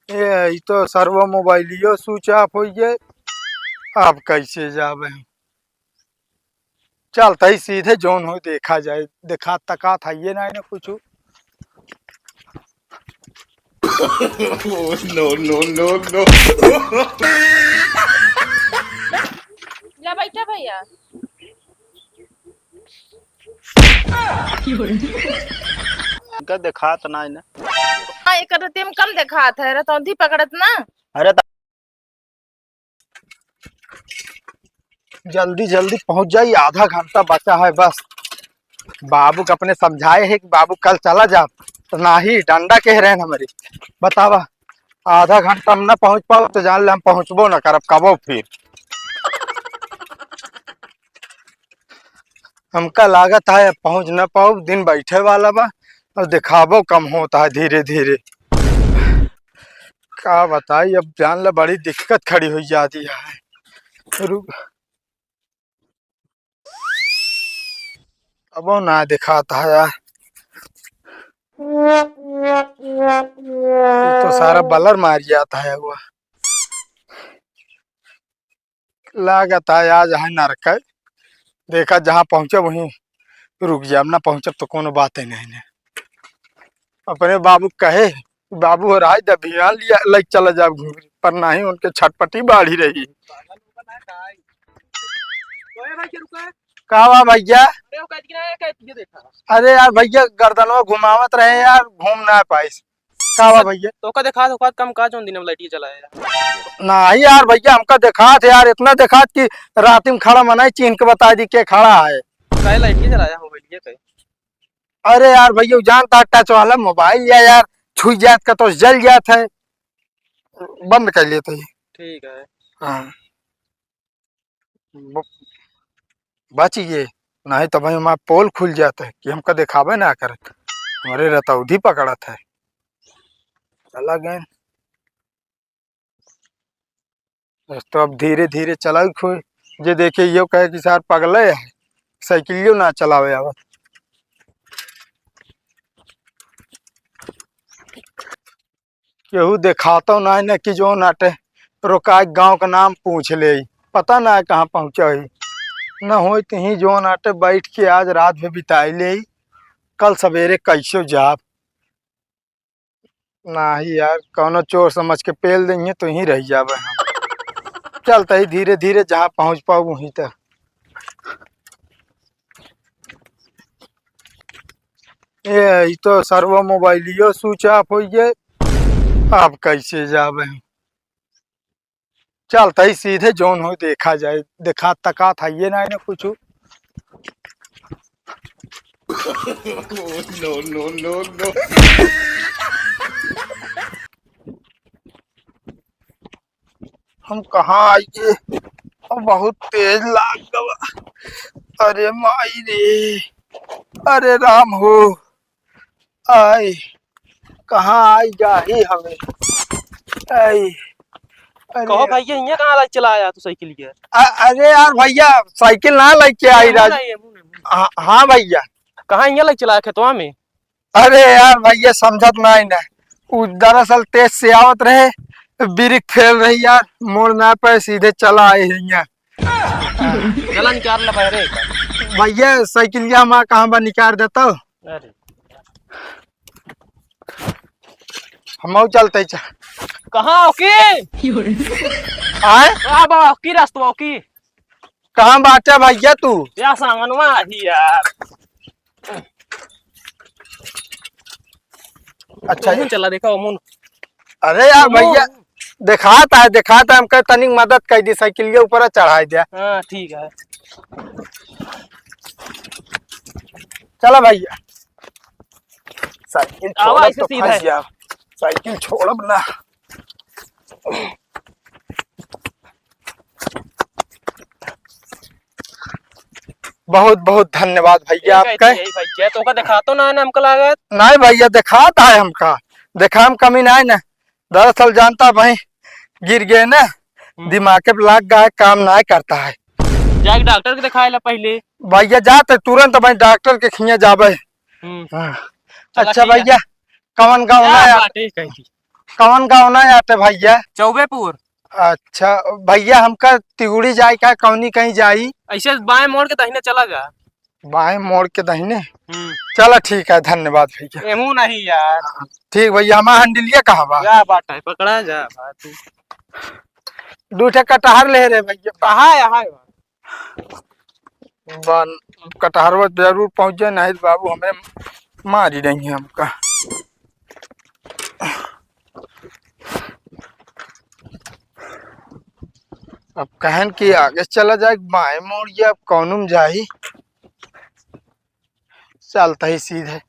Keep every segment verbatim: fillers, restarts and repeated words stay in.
ए, ई तो सर्वो मोबाइलियो switch off होइ गए। अब कैसे जाबे हम? चलते ही सीधे जौन हो देखा जाए। देखा तका था ये ना, ना कुछ। Oh, no, no, no, no। ले बैठा भैया। इनका देखात ना है ना। हाँ, एक रतिया में कम देखात है, रतौंधी पकड़त ना। अरे त- जल्दी जल्दी पहुंच जाई, आधा घंटा बचा है बस। बाबू के अपने समझाए है कि बाबू कल चला जा, तो नाही, डंडा कह रहे हैं हमारे। बतावा, आधा घंटा हम ना पहुंच पाओ तो जान ले हम पहुंचबो ना करब कबो फिर। हमका लागत है अब पहुंच ना पाओ, दिन बैठे वाला बा और दिखाबो कम होता है धीरे धीरे। का बताई, अब जान ले बड़ी दिक्कत खड़ी हुई जाती है। रुक, अबो ना देखाता है यार, ये तो सारा बलर मार जाता है हुआ। लागत है आज है नरक है। देखा जहाँ पहुँचब वहीं रुक जाब, ना पहुँचब तो कोनो बात ही नहीं ने। अपने बाबू कहे, बाबू हो रहा है, जब भियान लिया लग चला जाब घूम, पर नहीं, उनके छटपटी बाढ़ी रही। ओए भाई, के रुका है? का बा भैया? अरे, वो कहती कि ना, ये कहती, ये देखा। अरे यार भैया, गर्दनवा घुमावत रहे यार, घूम ना पाइस। का बा भैया? तो का देखा, तो का कम का जौन दिन में लाइट के चला है यार। नहीं यार भैया, हमका देखात है यार, इतना देखात कि रात में खड़ा मनाई चीन के बता दी के खड़ा है। काहे लाइट के चलाया मोबाइल ये कहे? अरे यार भैया, जानता है टच वाला मोबाइल या यार, छुई जात का तो जल जात है, बंद कर लेते हैं। ठीक है। हाँ। ब-, बच गए, नहीं तो भाई हमारा पोल खुल जाता है कि हमका देखावे ना करत, हमारे रतौधी पकड़त है। चला गए। बस तो अब धीरे धीरे चलाऊ खोए, जे देखे यो कहे कि सार पगले है, साइकिलियो ना चलावे आवत। केहू देखातो ना है न कि जौन आटे रोकाई गाँव का नाम पूछ ले, पता ना है कहाँ पहुँचा ही। न होई तो ही जौन आटे बैठ के आज रात भी बिताई ले, कल सवेरे कैसे जाब। नाही यार, कौनो चोर समझ के पेल देंगे तो यहीं रह जाबे हम। चलते ही धीरे धीरे जहाँ पहुँच पाऊ वहीं तक। ए, ई तो सर्वो मोबाइलियो switch off होइ गए। अब कैसे जाबे हम? चलते ही सीधे जौन हो देखा जाए, देखा तका था ये ना, ना कुछ। No, no, no, no। हम कहाँ आइए, अब बहुत तेज लाग गवा। अरे माई रे, अरे राम हो, आय, कहाँ आई जाही हमें, आय, अरे। कहो भैया, हियाँ कहाँ लाइके चला आया तू साइकिल के? अ-, अरे यार भैया, साइकिल ना लाइके आई राज। नहीं, नहीं, नहीं। हाँ, हाँ भैया। कहाँ हियाँ लाइके चला आया खेतवा में? अरे यार भैया, समझत नाई ना, उ दरअसल तेज से आवत रहे, ब्रेक फेल रही यार, मोड़ ना पाए, सीधे चला आए हैं यहाँ। चला निकाल ले बहरे का। भैया, साइकिलिया हमार कहाँ बा, निकाल देता हो? अरे। हमहू चलते चा। कहाँ हो की? आए? कहाँ बा की रास्ता हो की? कहाँ बाटे भैया तू? या सांगनवा ही यार। अच्छा, ओमुन चला, देखा ओमुन। अरे यार ओमुन। भैया, देखात है, देखात है, हमके तनिक मदद कर दी, साइकिलिया ऊपर चढ़ाई दिया। हाँ, ठीक है। चला भैया, साइकिल आवा छोड़ब ऐसे तो सीधा फंस है। जाब। साइकिल छोड़ब ना। बहुत बहुत धन्यवाद भैया आपका। यही भैया, तो ओका देखातो ना है ना हमका लागत। नहीं भैया, देखात है हमका, देखा हम कमी नहीं ना। दरअसल जानता भाई, गिर गए ना, हम्म। दिमाग पे लाग गया है, काम नहीं करता है। जाके डॉक्टर के दिखाए ला पहले। भैया जाते तुरंत भाई डॉक्टर के खिया जाबे। हम्म। हाँ। चला अच्छा ठीक है। भैया, कौन गाँव क्या ना है? बाटे कहीं की? कौन गाँव ना आटे भैया? चौबेपुर। अच्छा भैया, हमका तिगुड़ी जाए का, कौनी कहीं जाई? ऐसे बाएं मोड़ के दाहिने चला जा। बाएं मोड़ के दाहिने? हम्म। चला ठीक है, धन्यवाद भैया। एहू नहीं यार। ठीक भैया, हमारा हंडिलिया कहाँ बा? जा बाटा है, पकड़ा जा बात। दू ठे कटहर ले रे भैया। कहाँ है, यहाँ है? बन-, कटहरवा जरूर पहुँच जाए, नहीं तो बाबू हमें मारी नहीं है हमका। अब कहन कि आगे चला जाए, बाएं मोड़ गया, अब कौनो में जाई। चलता ही सीधे।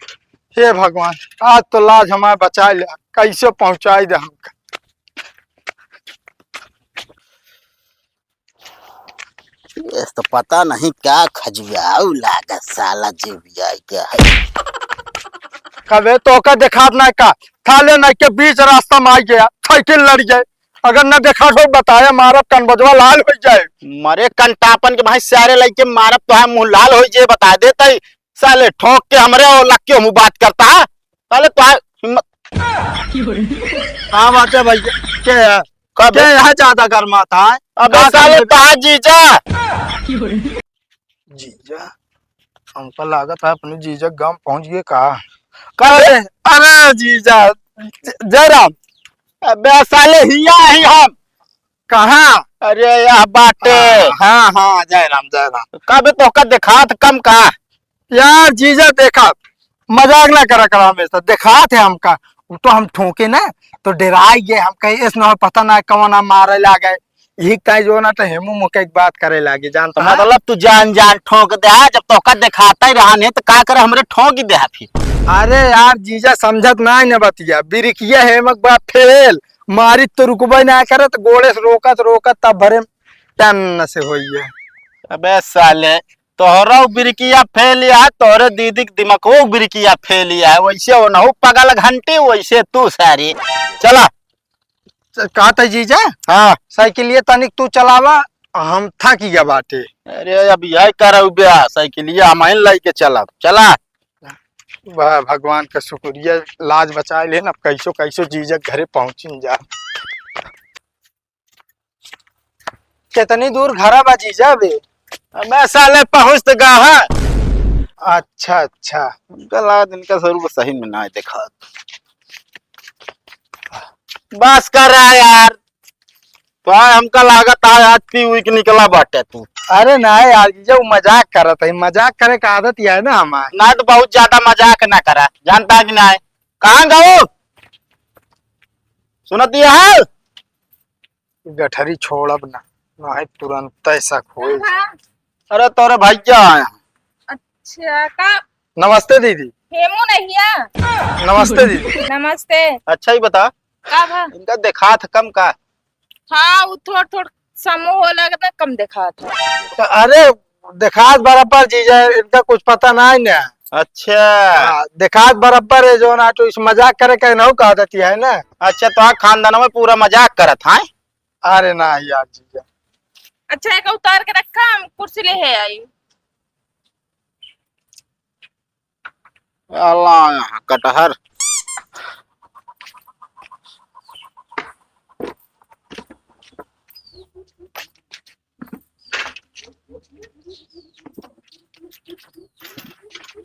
हे भगवान, आज तो लाज हमार बचाए ले, कैसे पहुँचाई दे हमका। ये तो पता नहीं क्या खजुआऊ लागत साला जीविया के है। कबे तोका देखात ना का, थाले नहीं के बीच रास्ता में आ गया, साइकिल लड़ गए। अगर न देखात हो बताया, मारब कनबजवा लाल हो जाए। मरे कंटापन के भाई, सारे लइके मारब तो है मुँह लाल हो जाए, बता देता ही। साले ठोक के हमरे और लग के मुँह बात करता है। साले तो है हिम्मत। का बात है भाई? के है? कब? के है ज्यादा गरमाता है? अबे का साले कर कहा जीजा? जीजा, हमका लागत है अपने जीजा गाँव पहुँच गए का? कब? अरे, अरे जीजा, ज-, जयराम। अबे साले हिया ही हम। कहाँ? अरे यह बाटे। हाँ, हाँ, हाँ, जयराम, जयराम। कब तोहका देखात कम का? यार जीजा देखा, मजाक ना करा करा हमेशा, देखात है हमका, वो तो हम ठोके ना, तो डेराई गए, हम कहे, "इस ना पता ना कौन ना मारे लागे।" यही ताई जो ना तो हेमू मुके एक बात करे लागे, जानता है? मतलब तू जान जान ठोक दे, हाँ? जब तोका देखाता ही रहा नहीं तो का करे हमरे ठोक ही दे फिर। अरे यार जीजा समझत ना है ना बतिया, बिरिकिया हेमक बा फेल, मारी तो रुकबे ना करे तो गोड़े से रोकत रोकत तब भरे टन से होइए। अबे साले, तोहरा उ बिरिकिया फेल है, तोहरे दीदी के दिमाग वो बिरिकिया फेल है, वैसे वो ना हो पगल घंटी, वैसे तू सारी। चला। च-, कहत है जीजा? हाँ। साइकिलिया तनिक तू चलावा, हम थक गया बाटे। अरे अब यही करब ब्याह, साइकिलिया हम ही लेके चलब। चला। वाह, भगवान का शुक्रिया, लाज बचाए लेन, अब कैसो कैसो जीजा घरे पहुँचिन जा। कितनी दूर घरा बा जीजा बे? अबे साले पहुँच तो गा है। अच्छा, अच्छा। हमका लागत इनका स्वरूप सही में ना देखा। बस कर रहा है यार। तो आज हमका लागत है आज पी उई के निकला बाटे तू। अरे ना यार जीजा, वो मजाक करत है, मजाक करे का आदत ही है ना हमार। ना तो बहुत ज्यादा मजाक ना करा, जानता है कि ना है? कहाँ गऊ? सुनत ही है? गठरी छोड़ब ना, नाहीं तुरंत ऐसा खोए। हाँ। अरे तोरे भैया आया। अच्छा, का? नमस्ते दीदी। हेमू नहीं है? नमस्ते दीदी। नमस्ते। अच्छा ही बता, का भा? इनका देखात कम का? हाँ, वो थोड़ थोड़ समूह हो लगता, कम देखात है। तो अरे देखात बराबर जीजा, इनका कुछ पता ना है ना। अच्छा। हाँ, देखात बराबर है जो ना, तो इस मजाक करे के ना कहा देती है ना। अच्छा, तो हाँ, खानदान में पूरा मजाक करत है। अरे ना यार जीजा। अच्छा, एक उतार के रखा, हम कुर्सी ले है आई। अल्लाह, यहाँ कटहर।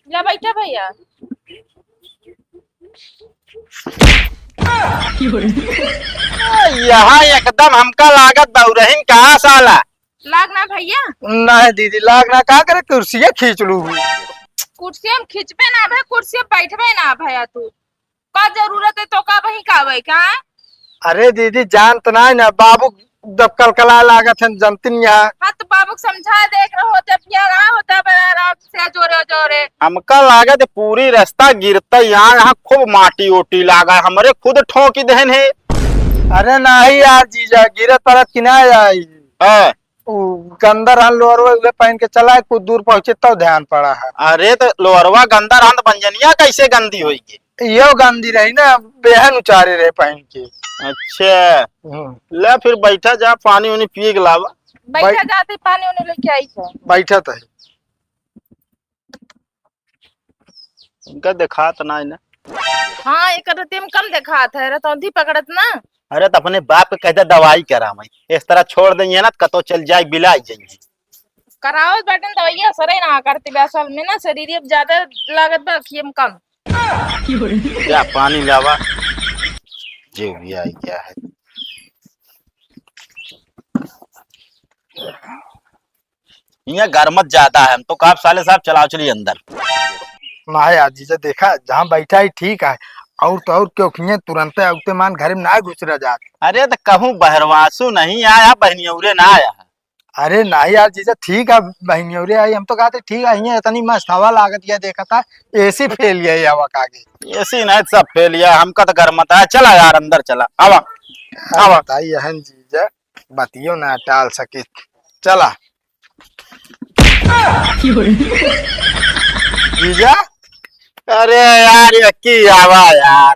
जा बैठा भैया। यहाँ एकदम हमका लागत बउरहिन कहाँ साला। लाग ना भैया। नहीं दीदी, लाग ना, का करे, कुर्सिया खींच लू। कुर्सिया में खींचबे ना भैया, कुर्सिया बैठबे ना भैया तू। का जरूरत है तो का वही का भाई का? अरे दीदी, जान तो नहीं ना, बाबू दब कलकला लागत है, जनतिन यहाँ। हाँ, तो बाबू को समझा देख रहे होते, पिया रहा होता बड़ा आराम से, जोरे जोरे। हमका लागत है पूरी रास्ता गिरता यहाँ, यहाँ खूब माटी ओटी लागा, हमरे खुद ठोकी देहन है। अरे नहीं यार जीजा, गिरत परत की ना आई। हाँ। उ गंदा रहन लोअरवा, उहे पहन के चला है, कुछ दूर पहुंचे तब ध्यान पड़ा है। अरे तो लोअरवा गंदा रहन तो बंजनिया कैसे गंदी होई गे? यो गंदी रही ना, बेहन उचारे रहे पहन के। अच्छा। हम्म। ले फिर बैठा जा, पानी उनी पिए के लावा। बैठा बै- जाते पानी उनी लेके आई तो। बैठा तो है। इनका देखात ना है ना। हाँ, एक रतिया में कम देखात है, रतौंधी पकड़त ना। अरे, तो अपने बाप के कह दे दवाई करावे, इस तरह छोड़ देंगे ना, तो कतो चल जाए, बिलाई जाए। करावत बाटन दवाइया, असरे ना करती बा, असल में ना शरीर अब ज्यादा लागत बा, अखिए में कम। क्या पानी लावा, जो भी आई क्या है। यहाँ गरमत ज्यादा है, हम तो कहा साले साहब चलाओ चलिए अंदर। ना यार जीजा, देखा जहाँ बैठा ही ठीक है, और तो और क्यों खिए तुरंते अउते मान घर में ना घुस रह जात। अरे तो कहूँ बहरवासु नहीं आया, बहनियौरे ना आया। अरे नहीं यार जीजा, ठीक है, बहनियौरे आई, हम तो कहते ठीक है, यहाँ इतनी मस्त हवा लागत है, देखा था एसी फेल है हवा का आगे। एसी नहीं, सब फेल है, हमका तो गरमत है। चला यार अंदर चला, आवा। अरे आवा। बताइए हन जीजा, बतियो ना टाल सके। चला। जीजा, अरे यार, ये की आवा यार,